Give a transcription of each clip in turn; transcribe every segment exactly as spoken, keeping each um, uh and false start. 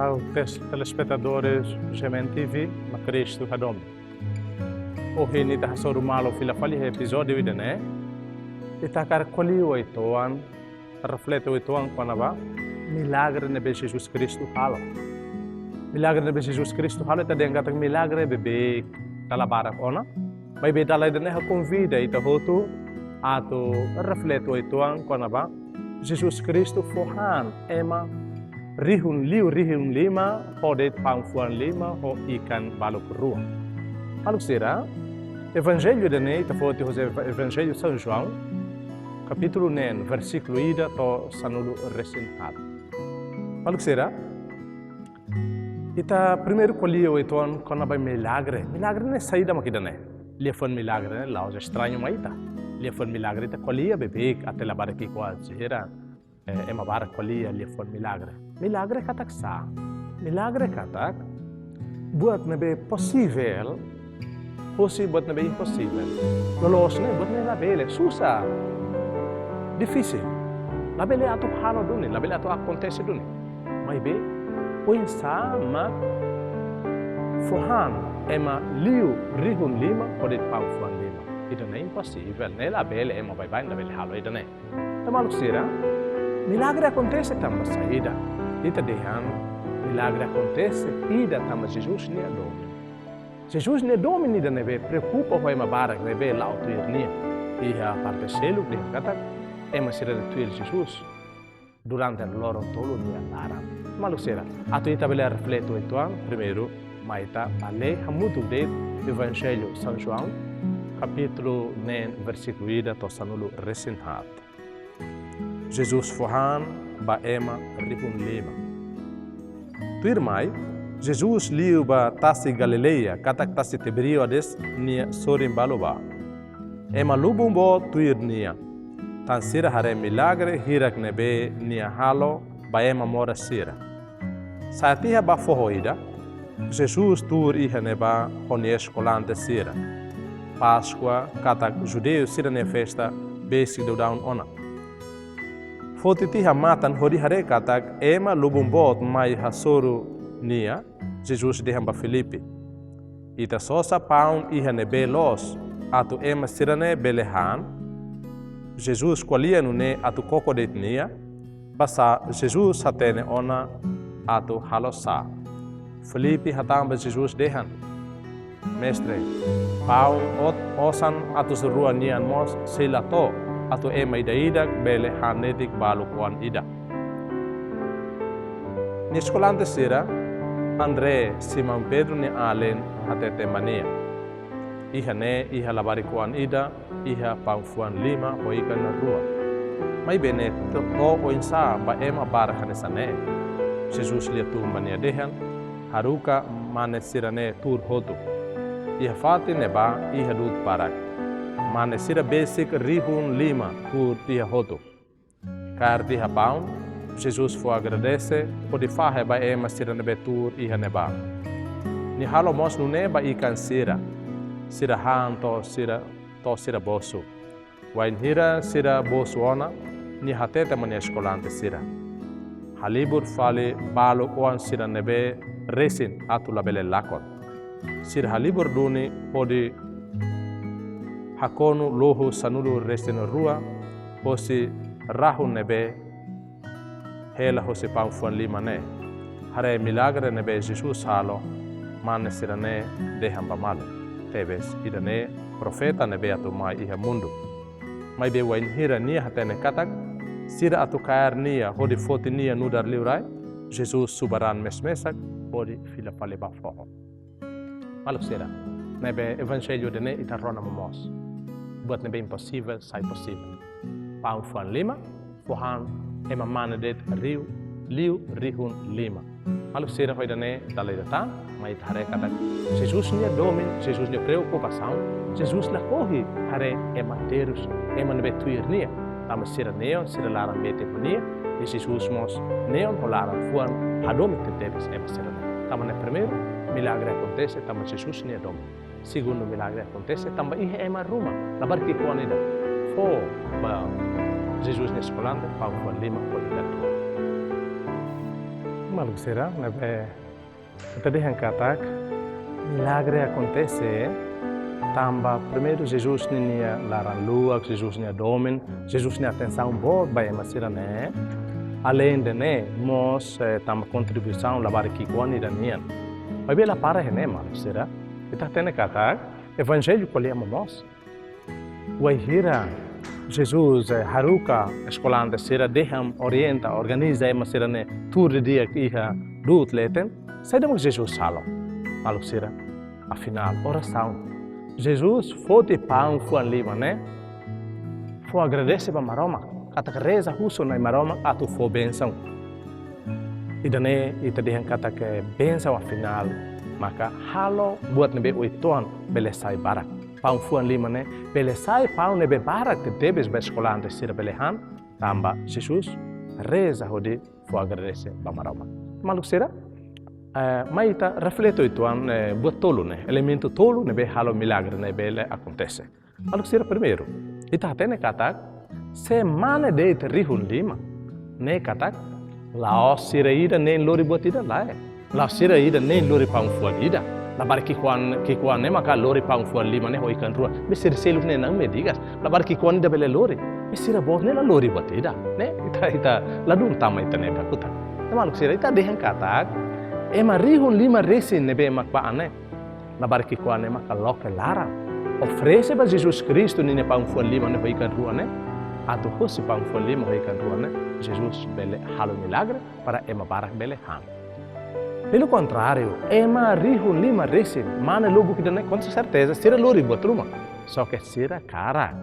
Ha'u, tes-, telespetadores G M N T V, mak Kristu hadomi. Ohin ita hasoru malu fila fali iha epizódiu ida-ne'e. Ita hakarak ko'alia uitoan, reflete uitoan kona-ba milagre ne'ebé Jesus Kristu halo. Milagre ne'ebé Jesus Kristu halo, ita dehan katak milagre beibeik, dala barak ona. Maibé dala ida-ne'e ha'u konvida ita hotu atu reflete uitoan kona-ba Jesus Kristu fó han ema rihun, liu rihun lima, ho de'it paun fuan lima, ho ikan baluk rua. Maluk sira, Evanjellu ida-ne'e ita foti hosi Eva-, Evanjellu São João, kapítulu neen, versíkulu ida to'o sanulu-resin-haat. Maluk sira, ita primeiru ko'alia uitoan kona-ba milagre. Milagre ne'e saida mak ida-ne'e? Liafuan milagre ne'e la'ós estrañu mai ita. Liafuan milagre ita ko'alia beibeik até labarik ki'ik-oan sira. Eh, ema barak ko'alia liafuan milagre. Milagre katak sá? Milagre katak buat ne'ebé posivel, hosi buat ne'ebé imposivel. Loloos ne'e buat ne'e labele, susar, difisil. Labele atu halo duni, labele atu akontese duni. Maibé, oinsá mak fó han ema liu rihun lima, ho de'it paun fuan lima? Ida-ne'e imposivel, ne'e labele, ema baibain labele halo ida-ne'e. Entaun maluk sira, milagre akontese tanba saida? Ita dehan milagre akontese ida tanba Jesus nia domin. Jesus nia domin ida ne'ebé preokupa ho ema barak ne'ebé la'o tuir nia. Iha parte seluk dehan katak ema sira ne'e tuir Jesus durante loron tolu nia laran. Maluk sira, atu ita bele reflete uitoan, primeiru, mai ita bá lee hamutuk de'it Evanjellu São João, kapítulu neen, versíkulu ida to'o sanulu-resin-haat. Jesus fó han ba ema rihun lima. Tuirmai, Jesus liu ba tasi Galileia, katak tasi Tiberíades nia sorin balu bá. Ema lubun boot tuir nia, tan sira haree milagre hirak ne'ebé nia halo ba ema moras sira. Sa'e tiha ba foho ida, Jesus tuur iha ne'ebá ho nia eskolante sira. Páskua, katak judeu sira-nia festa besik daudaun ona. Foti tiha matan hodi haree katak ema lubun boot mai hasoru nia, Jesus dehan ba Filipe: Ita sosa paun iha ne'ebé loos, atu ema sira-ne'e bele han? Jesus ko'alia nune'e atu koko de'it nia, basá Jesus hatene ona atu halo sá. Filipe hatán ba Jesus dehan: Mestre, paun ot-, osan atus rua nian mós sei la to'o, atu ema ida-idak bele han netik baluk oan ida. Nia eskolante sira, André, Simão Pedro nia alin, hateten ba nia: Iha ne'e iha labarik-oan ida, iha paun fuan lima ho ikan rua. Maibé ne'e to-, to'o oinsá ba ema barak hanesan ne'e? Jesus lia tun ba nia dehan: Haruka mane sira-ne'e tuur hotu. Iha fatin ne'ebá iha du'ut barak. Mane sira besik rihun lima tuur tiha hotu. Kaer tiha paun, Jesus fó agradese, hodi fahe ba ema sira ne'ebé tuur iha ne'ebá. Nia halo mós nune'e ba ikan sira. Sira han to'o sira, to'o sira bosu. Wainhira sira bosu ona, nia hateten ba nia eskolante sira: Halibur fali baluk oan sira ne'ebé resin atu labele lakon. Sira halibur duni hodi hakonu lohu sanulu-resin-rua hosi rahun ne'ebé hela hosi paun fuan lima ne'e. Haree milagre ne'ebé Jesus halo, mane sira-ne'e dehan ba malu: Tebes, ida-ne'e profeta ne'ebé atu mai iha mundu. Maibé wainhira nia hatene katak sira atu kaer nia hodi foti nia nu'udar liurai, Jesus subar an mes-mesak hodi fila fali ba foho. Maluk sira, ne'ebé Evanjellu ida-ne'e ita rona momoos. Buat ne'ebé imposivel sai posivel. Paun fuan lima fó han ema mane de'it riu, liu rihun lima. Maluk sira, ho ida-ne'e dala ida tan, mai ita haree katak Jesus nia domin, Jesus nia preokupasaun, Jesus lakohi haree ema terus, ema ne'ebé tuir nia. Tanba sira neon, sira laran betik ho nia, i Jesus mós neon ho laran fuan hadomi tebetebes ema sira-ne'e. Tanba ne'e primeiru, milagre akontese tanba Jesus nia domin. Segundu, milagre akontese tanba iha ema ruma, labarik ki'ik-oan ida fó ba Jesus nia eskolante paun fuan lima ho ikan rua. Maluk sira, ne'ebé ita dehan katak milagre akontese tanba primeiru Jesus ninia laran-luak, Jesus nia domin, Jesus nia atensaun boot ba ema sira-ne'e. Aleinde ne'e, mós, eh, tanba kontribuisaun labarik ki'ikoan ida nian. Maibé la para iha ne'e, maluk sira. Ita hatene katak Evanjellu ko'alia momoos. Wainhira Jesus, eh, haruka eskolante sira, dehan, orienta, organiza ema sira-ne'e tuur didi'ak iha du'ut leten, saida mak Jesus halo, maluk sira? Afinál, orasaun. Jesus foti paun fuan lima ne'e, fó agradese ba Maromak, katak reza husu Na'i Maromak atu fó bensaun. Ida-ne'e ita dehan katak bensaun, afinál, maka halo buat ne'ebé uitoan bele sai barak. Paun fuan lima ne'e bele sai paun ne'ebé barak tebetebes ba eskolante sira bele han, tanba Jesus reza hodi fó agradese ba Maromak. Maluk sira, eh, mai ita reflete uitoan, eh, buat tolu ne'e, elementu tolu ne'ebé halo milagre ne'e bele akontese. Maluk sira, primeiru, ita hatene katak se mane de'it rihun lima, ne'e katak la'ós sira ida nein lori buat ida, lae. La'ós sira ida nein lori paun fuan ida. Labarik ki'ikoan, ki'ikoan ne'e maka lori paun fuan lima ne'e ho ikan rua. Maibé sira seluk ne'e na'in medigas. Labarik ki'ikoan ida bele lori. Maibé sira boot ne'e la lori buat ida. Ne'e, ita, ita ladún tama ita-nia kakutak. Ne'e, maluk sira, ita dehan katak ema rihun lima resin ne'ebé mak bá an ne'e, labarik ki'ikoan ne'e maka loke laran. Oferese ba Jesus Kristu ninia paun fuan lima ne'e ho ikan rua ne'e, atu husi paun fuan lima ho ikan rua ne'e, Jesus bele halo milagre para ema barak bele han. Pelu kontráriu, ema rihun lima resin, mane lubuk ida-ne'e, com certeza, sira lori buat ruma. Só que sira karak.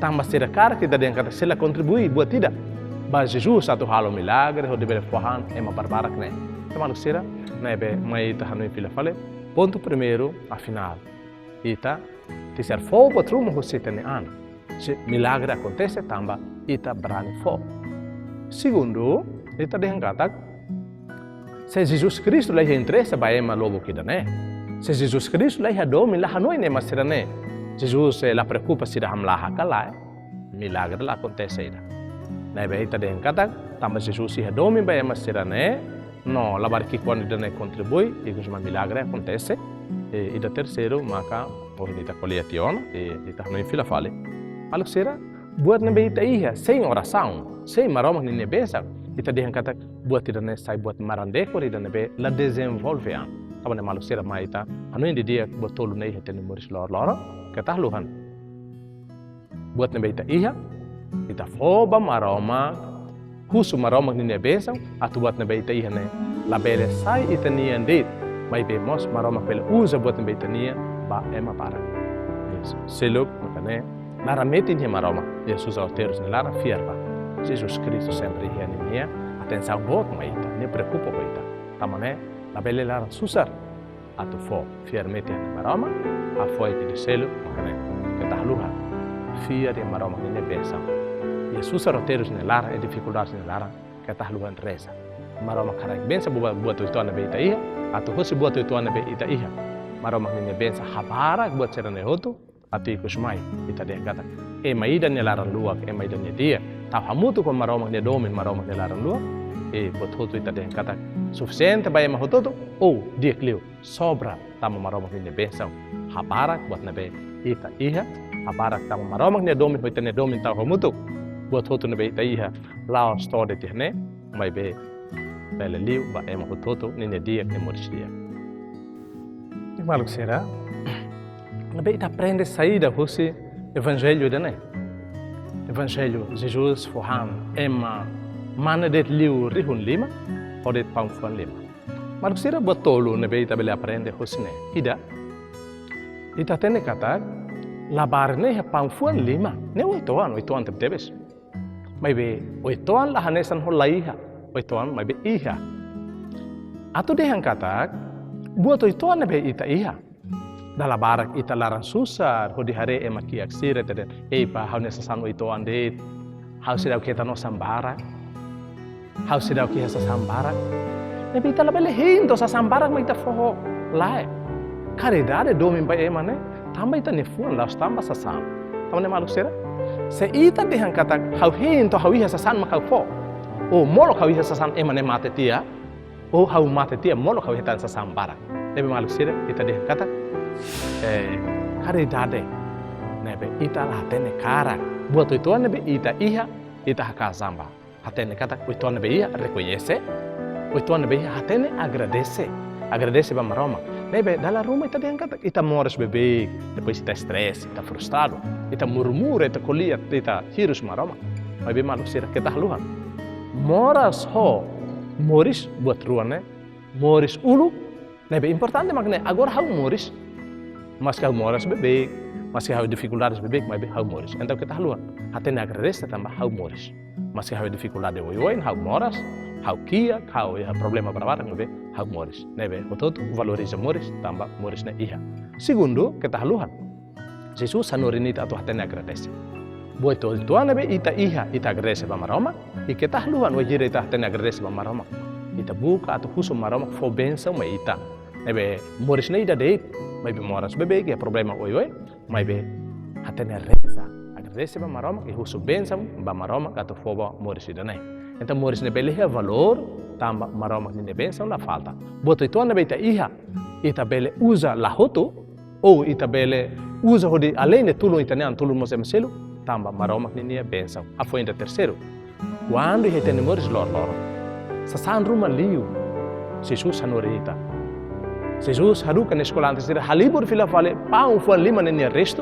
Tanba sira karak, ita dehan katak sira la kontribui buat ida ba Jesus atu halo milagre hodi bele fó han ema barbarak ne'e. Entaun, maluk sira, ne'ebé mai ita hanoin fila fali. Pontu primeiru, afinál, ita tenke fó buat ruma husi ita-nia an. Se milagre akontese tanba ita brani fó. Segundu, ita dehan katak se Jesus Kristu la iha interese ba ema lubuk ida-ne'e, se Jesus Kristu la iha domin, la hanoin ema sira-ne'e, Jesus, eh, la preokupa sira hamlaha ka lae, milagre la akontese ida. Ne'ebé ita dehan katak tanba Jesus iha domin ba ema sira-ne'e, no labarik ki'ikoan ida-ne'e kontribui, ikus mak milagre akontese. I ida terseiru maka ohin ita ko'alia tiha ona, i ita hanoin fila fali. Maluk sira, buat ne'ebé ita iha sein orasaun, sein Maromak ninia bensaun, ita dehan katak buat ida-ne'e sai buat maran dekor ida ne'ebé la dezenvolve an. Tanba ne'e, maluk sira, mai ita hanoin didi'ak buat tolu ne'e iha ita-nia moris loroloron, keta haluha. Buat ne'ebé ita iha, ita fó ba Maromak, husu Maromak ninia bensaun, atu buat ne'ebé ita iha ne'e labele sai ita-nian de'it, maibé mós Maromak bele uza buat ne'ebé ita-nian ba ema barak. Yes. Seluk, maka ne'e, laran metin iha Maromak, Jesus Aterus nia laran, fiar ba. Jesus Kristu sempre iha ninia atensaun boot mai ita, nia preokupa ho ita. Tanba ne'e, labele laran susar atu fó, fiar metin iha Maromak, hafoin ida seluk, maka ne'e, keta haluha. Fiar iha Maromak ninia bensaun. Iha susar ho terus nia laran, iha difikuldade nia laran, keta haluha reza. Maromak haraik bensaun buat, buat uitoan ne'ebé ita iha, atu husi buat uitoan ne'ebé ita iha, Maromak ninia bensaun habarak buat sira-ne'e hotu, atu ikus mai, ita dehan katak ema ida nia laran-luak, ema ida nia di'ak tau hamutuk ho Maromak nia domin, Maromak nia laran-luak, i buat hotu ita dehan katak sufisiente ba ema hotu-hotu, ou di'ak liu, sobra, tanba Maromak ninia bensaun habarak buat ne'ebé ita iha, habarak tanba Maromak nia domin ho ita-nia domin tau hamutuk, buat hotu ne'ebé ita iha la'ós to'o de'it iha ne'e, maibé bele liu ba ema hotu-hotu ninia di'ak, nia moris di'ak. Entaun, maluk sira, ne'ebé ita aprende saida husi Evanjellu ida-ne'e? Evanjellu, Jesus fó han ema mane de'it liu rihun lima, ho de'it paun fuan lima. Maluk sira, buat tolu ne'ebé ita bele aprende husi ne'e. Ida, ita hatene katak labarik ne'e iha paun fuan lima ne'e uitoan, uitoan tebetebes. Maibé uitoan la hanesan ho la iha, uitoan maibé iha. Atu dehan katak buat uitoan ne'ebé ita iha, dala barak ita laran susar hodi haree ema kiak sira, ita dehan, "Ei, ba, ha'u-nia sasán uitoan de'it. Ha'u seidauk hetan osan barak. Ha'u seidauk iha sasán barak." Ne'ebé ita labele hein to'o sasán barak mak ita fó ho lae. Karidade, domin ba ema ne'e tanba ita-nia fuan, la'ós tanba sasán. Tanba ne'e, maluk sira, se ita dehan katak ha'u hein to'o ha'u iha sasán mak ha'u fó, ou molok ha'u iha sasán, ema ne'e mate tiha, Ou ha'u mate tiha molok ha'u hetan sasán barak. Ne'ebé maluk sira, ita dehan katak, eh, karidade ne'ebé ita la hatene karak. Buat uitoan ne'ebé ita iha, ita hakaas an ba. Hatene katak uitoan ne'ebé iha rekoñese, uitoan ne'ebé iha hatene agradese. Agradese ba Maromak. Ne'ebé dala ruma ita dehan katak ita moras beibeik, depois ita stress, ita frustradu, ita murmura, ita ko'alia, ita hirus Maromak. Maibé maluk sira, keta haluha. Moras ho moris buat rua ne'e, moris uluk, ne'ebé importante mak ne'e, agora ha'u moris. Maske ha'u moras beibeik, maske ha'u difikuldades beibeik, maibé ha'u moris. Entaun keta haluha. Hatene agradese tanba ha'u moris. Maske ha'u iha difikuldade oioin, ha'u moras, ha'u kiak, ha'u iha problema barak-barak, maibé ha'u moris. Ne'ebé hotu-hotu valoriza moris, tanba moris ne'e iha. Segundu, keta haluha. Jesus hanorin ita atu hatene agradese. Buat uitoan ne'ebé ita iha, ita agradese ba Maromak, i keta haluha, wainhira ita hatene agradese ba Maromak, ita buka atu husu Maromak fó bensaun mai ita. Ne'ebé moris ne'e ida de'it, maibé moras beibeik, iha problema oioin, maibé hatene reza, agradese ba Maromak, i husu bensaun ba Maromak atu fó ba moris ida-ne'e. Entaun moris ne'e bele iha valór, tanba Maromak ninia bensaun la falta. Buat uitoan ne'ebé ita iha, ita bele uza la hotu, ou ita bele uza hodi alende tulun ita-nia an, tulun mós ema seluk, tanba Maromak ninia bensaun. Hafoin ida terseiru. Kuandu iha ita-nia moris loroloron, sasán ruma liu, Jesus hanorin ita. Jesus haruka nia eskolante sira halibur fila fali paun fuan lima ne'e nia restu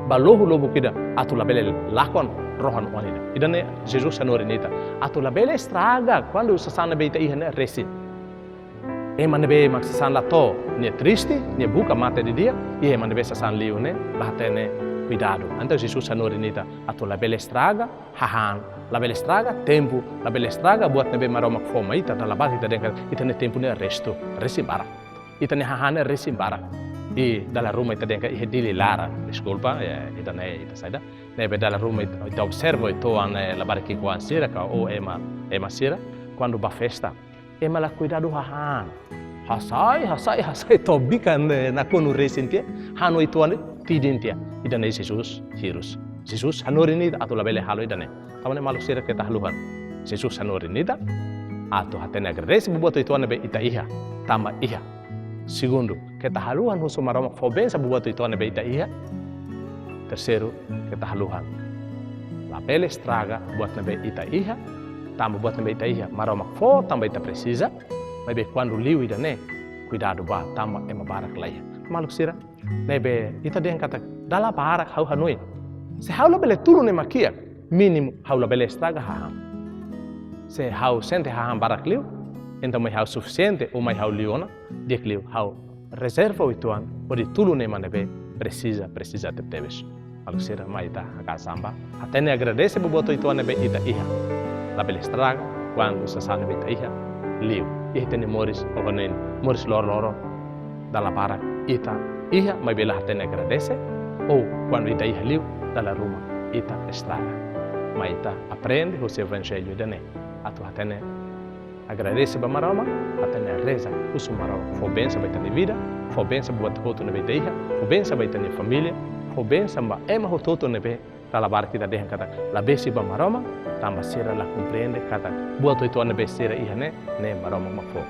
ba lohu lubuk ida atu labele lakon rohan oan ida. Ida-ne'e Jesus hanorin ita atu labele estraga kuandu sasán ne'ebé ita iha ne'e resin. Ema ne'ebé mak sasán la to'o, nia triste, nia buka mate didi'ak, i ema ne'ebé sasán liu ne'e la hatene kuidadu. Entaun Jesus hanorin ita atu labele estraga hahán, labele estraga tempu, labele estraga buat ne'ebé Maromak fó mai ita, dala barak ita dehan katak ita-nia tempu ne'e restu, resin barak. Ita-nia hahán ne'e resin barak. I dala ruma ita dehan katak iha Dili laran, deskulpa, ya, ita-nia, ita saida. Ne'ebé dala ruma ita, ita observa uitoan, eh, labarik ki'ikoan sira ka ou ema, ema sira, kuandu ba festa, ema la kuidadu hahán. Hasai, hasai, hasai, to'o bikan, eh, nakonu resin tiha, hanu uitoan tidin tiha. Ida-ne'e Jesus hirus. Jesus hanorin ita atu labele halo ida-ne'e. Tanba ne'e maluk sira, keta haluha. Jesus hanorin ita atu hatene agradese ba buat uitoan ne'ebé ita iha, tanba iha. Segundu, keta haluha husu Maromak fó bensaun ba buat uitoan ne'ebé ita iha. Terseiru, keta haluha labele estraga buat ne'ebé ita iha, tanba buat ne'ebé ita iha Maromak fó tanba ita presiza, maibé kuandu liu ida-ne'e, kuidadu ba, tanba ema barak la iha. Maluk sira, ne'ebé ita dehan katak dala barak ha'u hanoin, se ha'u labele tulun ema kiak, mínimu ha'u labele estraga hahán. Se ha'u sente hahán barak liu, entaun mai ha'u sufisiente ou mai ha'u liu ona, di'ak liu ha'u rezerva uitoan hodi tulun ema ne'ebé presiza, presiza tebetebes. Maluk sira, mai ita hakaas an ba, hatene agradese ba buat uitoan ne'ebé ita iha. Labele estraga kuandu sasán ne'ebé ita iha liu. Iha ita-nia moris, ou hanesan moris loroloron, dala barak ita iha, maibé la hatene agradese, ou kuandu ita iha liu, dala ruma ita estraga. Mai ita aprende husi Evanjellu ida-ne'e atu hatene agradese ba Maromak, hatene reza, husu Maromak fó bensaun ba ita-nia vida, fó bensaun ba buat hotu ne'ebé ita iha, fó bensaun ba ita-nia família, fó bensaun ba ema hotu-hotu ne'ebé dala barak ita dehan katak la besik ba Maromak, tanba sira la komprende katak buat uitoan ne'ebé sira iha ne'e, ne'e Maromak mak fó.